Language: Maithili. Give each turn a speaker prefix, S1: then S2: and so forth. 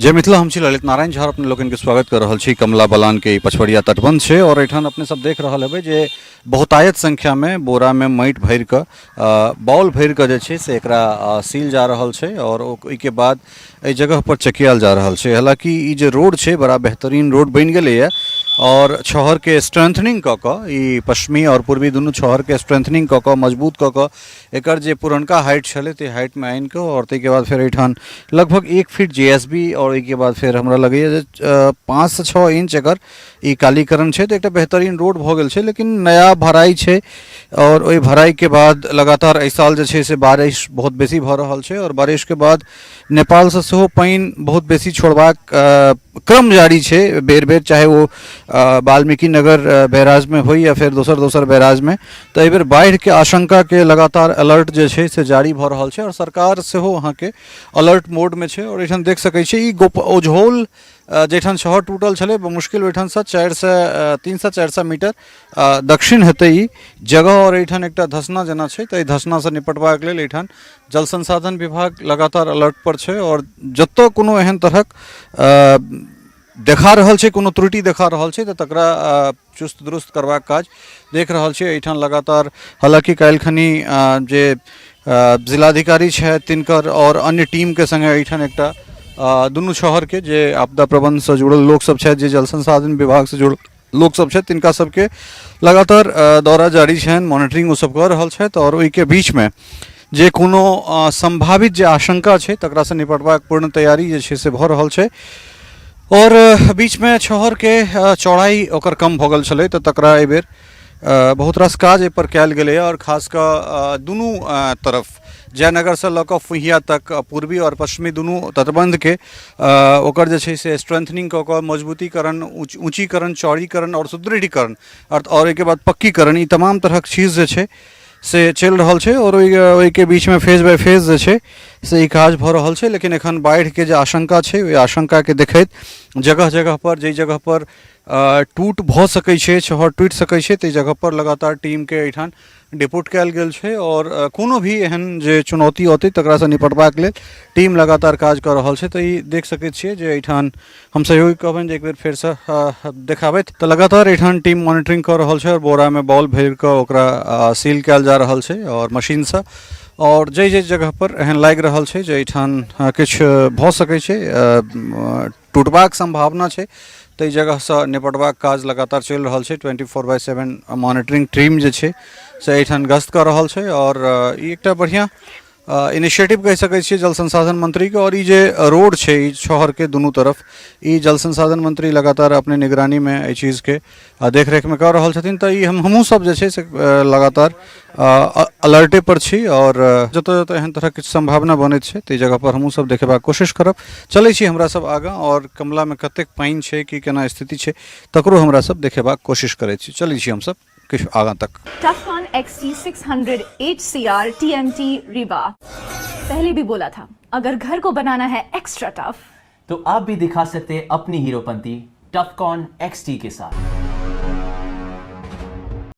S1: जय मिथिला। हम छी ललित नारायण झा, अपने लोकनि के स्वागत कर रहल छी। कमला बलान के ई पछवरिया तटबंध छै और एहिठाम अपने सब देख रहल हेबै जे बहुतायत संख्या में बोरा में माटि भरि कऽ, बाउल भरि कऽ जे छै से एकरा सील जा रहल छै और ओहिके बाद एहि जगह पर चकियाल जा रहल छै। हालांकि ई जे रोड छै, बड़ा बेहतरीन रोड बनि गेलैए और छहरके स्ट्रेंथनिंग कऽ कऽ, ई पश्चिमी और पूर्वी दुनू छहरके स्ट्रेंथनिंग कऽ कऽ, मजबूत कऽ कऽ, एकर जे पुरनका हाइट छलै ताहि हाइटमे आनि कऽ आओर ताहिके बाद फेर एहिठाम लगभग 1 फीट जे एस बी आओर ओहिके बाद फेर हमरा लगैए जे 5सँ 6 इंच एकर ई कालीकरण छै, तऽ एकटा बेहतरीन रोड भऽ गेल छै। लेकिन नया भराइ छै आओर ओहि भराइके बाद लगातार एहि साल जे छै से बारिश बहुत बेसी भऽ रहल छै आओर बारिशके बाद नेपालसँ सेहो पानि बहुत बेसी छोड़बाक क्रम जारी छै बेर बेर, चाहे ओ वाल्मीकि नगर बैराजमे होइ या फेर दोसर दोसर बैराजमे। तऽ एहिबेर बाढ़िके आशंकाके लगातार अलर्ट जे छै से जारी भऽ रहल छै आओर सरकार सेहो अहाँके अलर्ट मोडमे छै। आओर एहिठाम देख सकै छियै, ई गोप ओझौल जाहिठाम शहर टूटल छलै, बमुश्किल ओहिठामसँ 400, 300-400 मीटर दक्षिण हेतै ई जगह आओर एहिठाम एकटा धसना जेना छै। तऽ एहि धसनासँ निपटबाक लेल एहिठाम जल संसाधन विभाग लगातार अलर्ट पर छै आओर जतऽ कोनो एहन तरहक देखा रहल छै, कोनो त्रुटि देखा रहल छै, तऽ तकरा चुस्त दुरुस्त करबाक काज देख रहल छै एहिठाम लगातार। हालाँकि काल्हिखनी जे जिलाधिकारी छथि तिनकर आओर अन्य टीमके सङ्गे एहिठाम एकटा दुनू शहरके जे आपदा प्रबन्धसँ जुड़ल लोकसभ छथि, जे जल संसाधन विभागसँ जुड़ल लोकसभ छथि, तिनका सबके लगातार दौरा जारी छनि, मॉनिटरिंग ओसभ कऽ रहल छथि आओर ओहिके बीचमे जे कोनो सम्भावित जे आशंका छै तकरासँ निपटबाक पूर्ण तैयारी जे छै से भऽ रहल छै। आओर बीचमे छहरके चौड़ाइ ओकर कम भऽ गेल छलै, तऽ तकरा एहिबेर बहुत रास काज एहिपर कयल गेलैए आओर खास कऽ दुनू तरफ जयनगरसँ लऽ कऽ फुहिया तक पूर्वी आओर पश्चिमी दुनू तटबन्धके ओकर जे छै से स्ट्रेंथनिंग कऽ कऽ मजबूतीकरण, ऊँचीकरण, चौड़ीकरण आओर सुदृढ़ीकरण आओर ओहिके बाद पक्कीकरण, ई तमाम तरहक चीज जे छै से चलि रहल छै। आओर ओहिके बीचमे फेज बाय फेज जे छै से ई काज भऽ रहल छै। लेकिन एखन बाढ़िके जे आशंका छै, ओहि आशंकाके देखैत जगह जगहपर, जाहि जगहपर टूट भऽ सकै छै, छहर टूटि सकै छै, ताहि जगहपर लगातार टीमके एहिठाम डिपोट कयल गेल छै आओर कोनो भी एहन जे चुनौती औतै तकरासँ निपटबाक लेल टीम लगातार काज कऽ रहल छै। तऽ ई देख सकै छियै जे एहिठाम हम सहयोगी कहबनि जे एक बेर फेरसँ देखाबथि। तऽ लगातार एहिठाम टीम मॉनिटरिंग कऽ रहल छै आओर बोरामे बॉल भरि कऽ ओकरा सील कयल जा रहल छै आओर मशीनसँ। आओर जाहि जाहि जगहपर एहन लागि रहल छै जे एहिठाम किछु भऽ सकै छै, टूटबाक सम्भावना छै, ताहि जगहसँ निपटबाक काज लगातार चलि रहल छै। 24/7 मॉनिटरिंग टीम जे छै से एहिठाम गश्त कऽ रहल छै आओर ई एकटा बढ़िआँ इनिशिएटिव कहि सकै छियै जल संसाधन मंत्रीके। आओर ई जे रोड छै, ई शहरके दुनू तरफ, ई जल संसाधन मंत्री लगातार अपने निगरानीमे एहि चीजके देखरेखमे कऽ रहल छथिन। तऽ ई हमहूँ सब जे छै से लगातार अलर्टे पर छी आओर जतऽ जतऽ एहन तरहक किछु सम्भावना बनैत छै ताहि जगहपर हमहूँ सब देखेबाक कोशिश करब। चलै छी हमरा सब आगाँ आओर कमलामे कतेक पानि छै, की केना स्थिति छै, तकरो हमरा सब देखेबाक कोशिश करै छी। चलै छी हमसब किछु आगाँ तक।
S2: Tufcon XT600 HCR TMT Rewa। पहले भी बोला था, अगर घर को बनाना है एक्स्ट्रा टफ
S3: तो आप भी दिखा सकते हैं अपनी हीरोपंती टफकॉन XT के साथ।